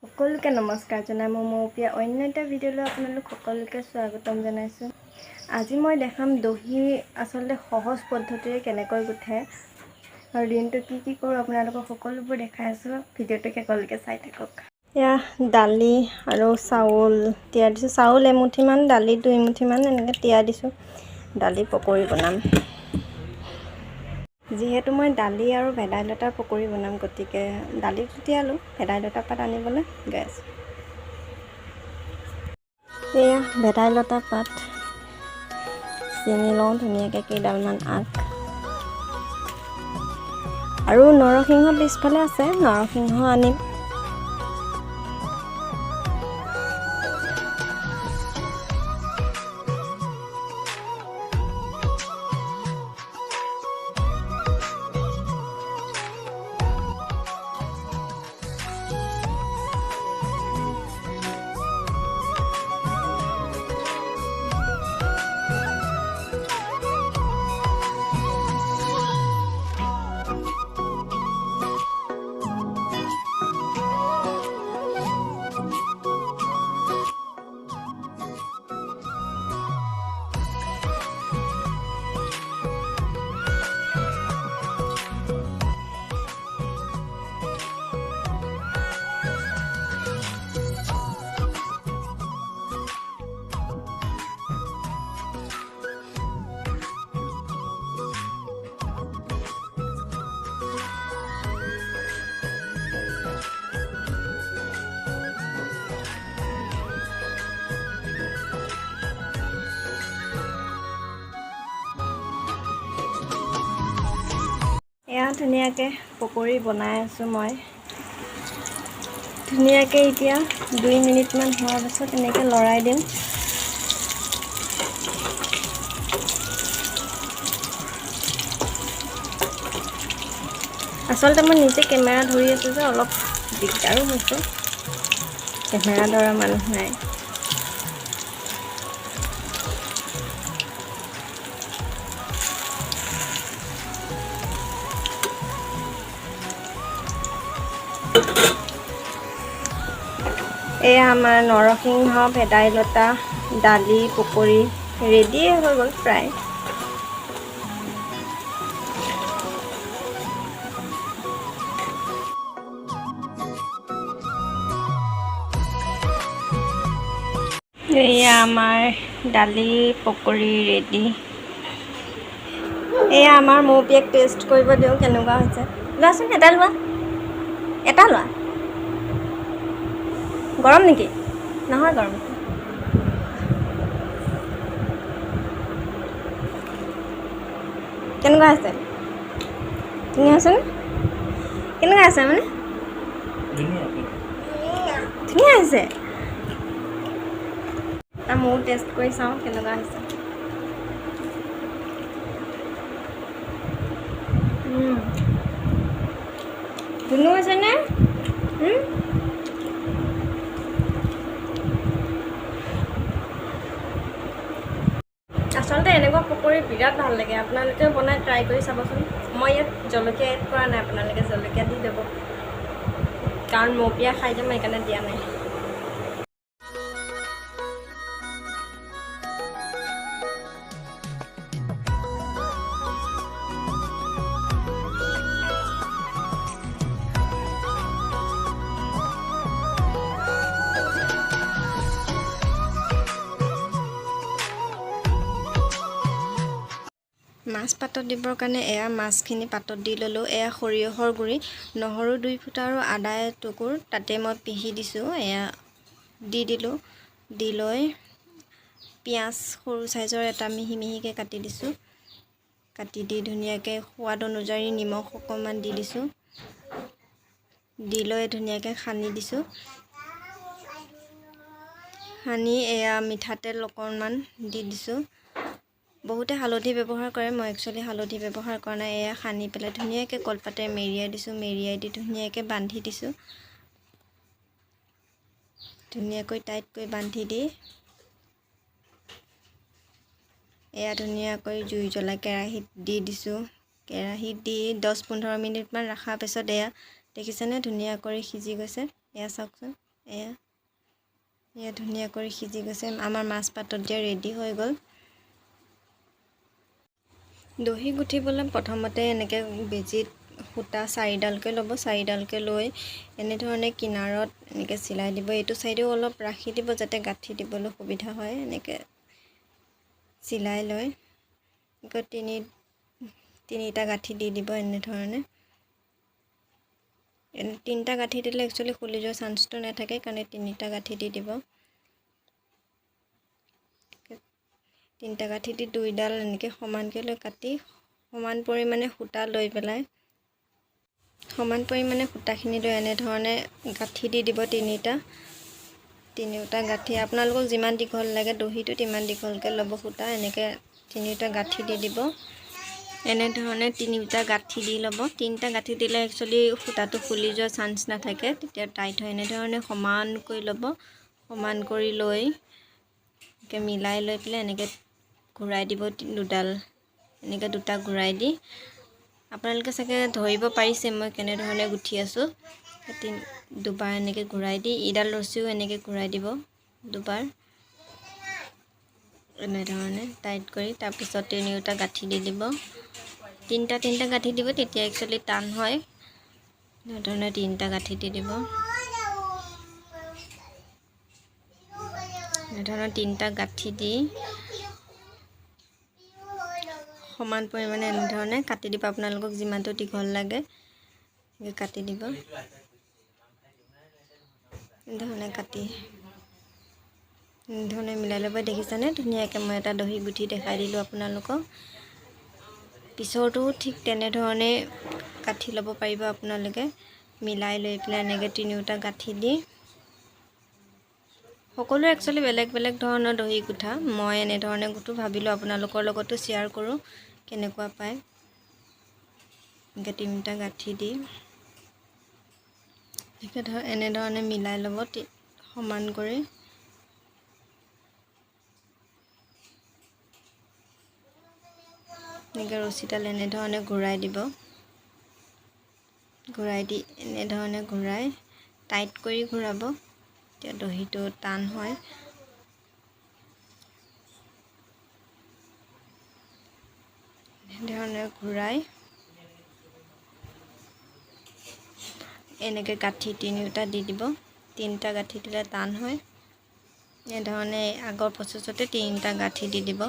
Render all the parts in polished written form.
সকলোকে নমস্কাৰ জনাই মই মৌপিয়া অন্য এটা ভিডিঅ'লৈ আপোনালোক সকলোকে স্বাগতম জনাইছোঁ। আজি মই দেখাম দহি আচলতে সহজ পদ্ধতিৰে কেনেকৈ গুঠে আৰু দিনটো কি কি কৰোঁ আপোনালোকক সকলোবোৰ দেখাই আছোঁ। ভিডিঅ'টো শেষলৈকে চাই থাকক। এয়া দালি আৰু চাউল তিয়াই দিছোঁ। চাউল এমুঠিমান, দালি 2 মুঠিমান এনেকৈ তিয়াই দিছোঁ। দালি পকৰি বনাম। যিহেতু মই দালি আৰু ভেদাইলতাৰ পকৰি বনাম, গতিকে দালিটো তিয়ালোঁ, ভেদাইলতা পাত আনিবলৈ গৈ আছোঁ। এয়া ভেদাইলতা পাত ছিঙি লওঁ ধুনীয়াকৈ কেইডালমান আগ। আৰু নৰসিংহ পিছফালে আছে, নৰসিংহ আনিম। এয়া ধুনীয়াকৈ পকৰি বনাই আছোঁ মই ধুনীয়াকৈ। এতিয়া 2 মিনিটমান হোৱাৰ পাছত এনেকৈ লৰাই দিম। আচলতে মই নিজে কেমেৰা ধৰি আছোঁ যে অলপ দিগদাৰো হৈছে, কেমেৰা ধৰা মানুহ নাই। এয়া আমাৰ নৰসিংহ ভেদাইলতা দালি পকৰি ৰেডিয়ে হৈ গ'ল প্ৰায়। এয়া আমাৰ দালি পকৰি ৰেডি। এয়া আমাৰ মৌপিয়াক টেষ্ট কৰিব দিওঁ কেনেকুৱা হৈছে। লোৱাচোন, এটা লোৱা, এটা লোৱা। গৰম নেকি? নহয় গৰম। কেনেকুৱা হৈছে? ধুনীয়া হৈছেনে? কেনেকুৱা আছে মানে? ধুনীয়া। ধুনীয়া হৈছে। ময়ো টেষ্ট কৰি চাওঁ কেনেকুৱা হৈছে। ধুনু হৈছেনে? আচলতে এনেকুৱা পকৰি বিৰাট ভাল লাগে। আপোনালোকেও বনাই ট্ৰাই কৰি চাবচোন। মই ইয়াত জলকীয়া এড কৰা নাই, আপোনালোকে জলকীয়া দি দিব। কাৰণ মৌপিয়া খাই যে, মই সেইকাৰণে দিয়া নাই। মাছ পাতত দিবৰ কাৰণে এয়া মাছখিনি পাতত দি ল'লোঁ। এয়া সৰিয়হৰ গুড়ি, নহৰু 2 ফুটা আৰু আদা এটুকুৰ তাতে মই পিহি দিছোঁ। এয়া দি দিলোঁ। দি লৈ পিঁয়াজ সৰু চাইজৰ এটা মিহি মিহিকৈ কাটি দিছোঁ। কাটি দি ধুনীয়াকৈ সোৱাদ অনুযায়ী নিমখ অকণমান দি দিছোঁ। দি লৈ ধুনীয়াকৈ সানি দিছোঁ। সানি এয়া মিঠাতেল অকণমান দি দিছোঁ। বহুতে হালধি ব্যৱহাৰ কৰে, মই একচুৱেলি হালধি ব্যৱহাৰ কৰা নাই। এয়া সানি পেলাই ধুনীয়াকৈ কলপাতেৰে মেৰিয়াই দিছোঁ। মেৰিয়াই দি ধুনীয়াকৈ বান্ধি দিছোঁ। ধুনীয়াকৈ টাইটকৈ বান্ধি দি এয়া ধুনীয়াকৈ জুই জ্বলাই কেৰাহীত দি দিছোঁ। কেৰাহীত দি 10-15 মিনিটমান ৰখাৰ পিছত এয়া দেখিছেনে, ধুনীয়া কৰি সিজি গৈছে। এয়া চাওকচোন। এয়া এয়া ধুনীয়া কৰি সিজি গৈছে। আমাৰ মাছ পাতত দিয়া ৰেডি হৈ গ'ল। দহি গুঠিবলৈ প্ৰথমতে এনেকৈ বেজীত সূতা চাৰিডালকৈ ল'ব। চাৰিডালকৈ লৈ এনেধৰণে কিনাৰত এনেকৈ চিলাই দিব। এইটো চাইডেও অলপ ৰাখি দিব, যাতে গাঁঠি দিবলৈ সুবিধা হয়। এনেকৈ চিলাই লৈ এনেকৈ তিনিটা গাঁঠি দি দিব এনেধৰণে। এনে তিনিটা গাঁঠি দিলে একচুৱেলি খুলি যোৱাৰ চান্সটো নাথাকে, কাৰণে তিনিটা গাঁঠি দি দিব। তিনিটা গাঁঠি দি দুইডাল এনেকৈ সমানকৈ লৈ কাটি সমান পৰিমাণে সূতা লৈ পেলাই সমান পৰিমাণে সূতাখিনি লৈ এনেধৰণে গাঁঠি দি দিব। তিনিওটা গাঁঠি আপোনালোকক যিমান দীঘল লাগে দহিটো তিমান দীঘলকৈ ল'ব সূতা। এনেকৈ তিনিওটা গাঁঠি দি দিব। এনেধৰণে তিনিওটা গাঁঠি দি ল'ব। তিনিটা গাঁঠি দিলে একচুৱেলি সূতাটো খুলি যোৱাৰ চান্স নাথাকে, তেতিয়া টাইট হয়। এনেধৰণে সমানকৈ ল'ব। সমান কৰি লৈ এনেকৈ মিলাই লৈ পেলাই এনেকৈ ঘূৰাই দিব দুডাল, এনেকৈ দুটা ঘূৰাই দি আপোনালোকে চাগে ধৰিব পাৰিছে মই কেনেধৰণে গুঠি আছোঁ। দুবাৰ এনেকৈ ঘূৰাই দি ইডাল ৰছীও এনেকৈ ঘূৰাই দিব দুবাৰ এনেধৰণে টাইট কৰি। তাৰপিছত তিনিওটা গাঁঠি দি দিব। তিনিটা তিনিটা গাঁঠি দিব, তেতিয়া একচুৱেলি টান হয়। এনেধৰণে তিনিটা গাঁঠি দি দিব। এনেধৰণৰ তিনিটা গাঁঠি দি সমান পৰিমাণে এনেধৰণে কাটি দিব। আপোনালোকক যিমানটো দীঘল লাগে কাটি দিব। এনেধৰণে কাটি এনেধৰণে মিলাই ল'ব। দেখিছানে ধুনীয়াকৈ মই এটা দহি গুঠি দেখাই দিলোঁ আপোনালোকক। পিছৰটোও ঠিক তেনেধৰণে কাটি ল'ব পাৰিব আপোনালোকে, মিলাই লৈ পেলাই এনেকৈ তিনিওটা গাঁঠি দি। সকলোৱে একচুৱেলি বেলেগ বেলেগ ধৰণৰ দহি গুঠা, মই এনেধৰণে গুঠোঁ। ভাবিলোঁ আপোনালোকৰ লগতো শ্বেয়াৰ কৰোঁ কেনেকুৱা পায়। এনেকৈ তিনিটা গাঁঠি দি এনেধৰণে মিলাই ল'ব সমান কৰি। এনেকৈ ৰছীডাল এনেধৰণে ঘূৰাই দিব। ঘূৰাই দি এনেধৰণে ঘূৰাই টাইট কৰি ঘূৰাব, তেতিয়া দহিটো টান হয়। এনেধৰণে ঘূৰাই এনেকৈ গাঁঠি তিনিওটা দি দিব। তিনিটা গাঁঠি দিলে টান হয়। এনেধৰণে আগৰ প্ৰচেছতে তিনিটা গাঁঠি দি দিব।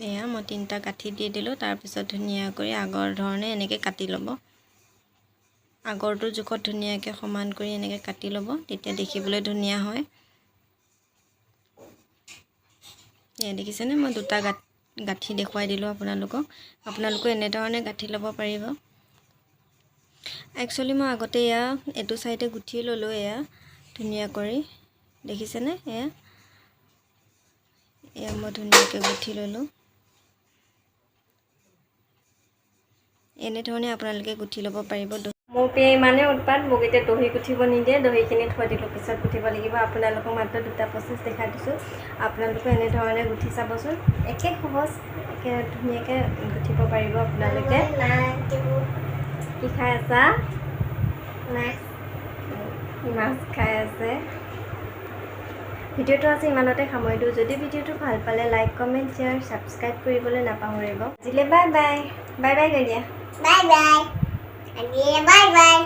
এয়া মই তিনিটা গাঁঠি দি দিলোঁ। তাৰপিছত ধুনীয়া কৰি আগৰ ধৰণে এনেকৈ কাটি ল'ব। আগৰটোৰ জোখত ধুনীয়াকৈ সমান কৰি এনেকৈ কাটি ল'ব, তেতিয়া দেখিবলৈ ধুনীয়া হয়। এয়া দেখিছেনে মই দুটা গাঁঠি দেখুৱাই দিলোঁ আপোনালোকক। আপোনালোকেও এনেধৰণে গাঁঠি ল'ব পাৰিব। একচুৱেলি মই আগতে এয়া এইটো চাইডে গুঠি ল'লোঁ। এয়া ধুনীয়া কৰি দেখিছেনে? এয়া এয়া মই ধুনীয়াকৈ গুঠি ল'লোঁ। এনেধৰণে আপোনালোকে গুঠি ল'ব পাৰিব। মোৰ পিয়ে ইমানেই উৎপাত, মোক এতিয়া দহি গুঠিব নিদিয়ে। দহিখিনি থৈ দিলোঁ, পিছত গুঠিব লাগিব। আপোনালোকক মাত্ৰ দুটা প্ৰচেছ দেখাই দিছোঁ। আপোনালোকে এনেধৰণে গুঠি চাবচোন, একে সহজ, একে ধুনীয়াকৈ গুঠিব পাৰিব আপোনালোকে। কি খাই আছা? মাছ খাই আছে। ভিডিঅ'টো আজি ইমানতে সামৰি দিওঁ। যদি ভিডিঅ'টো ভাল পালে লাইক, কমেণ্ট, শ্বেয়াৰ, ছাবস্ক্ৰাইব কৰিবলৈ নাপাহৰিব। আজিলৈ বাই বাই। বাই বাই কৈ দিয়া। Bye bye. আজিলৈ বাই বাই।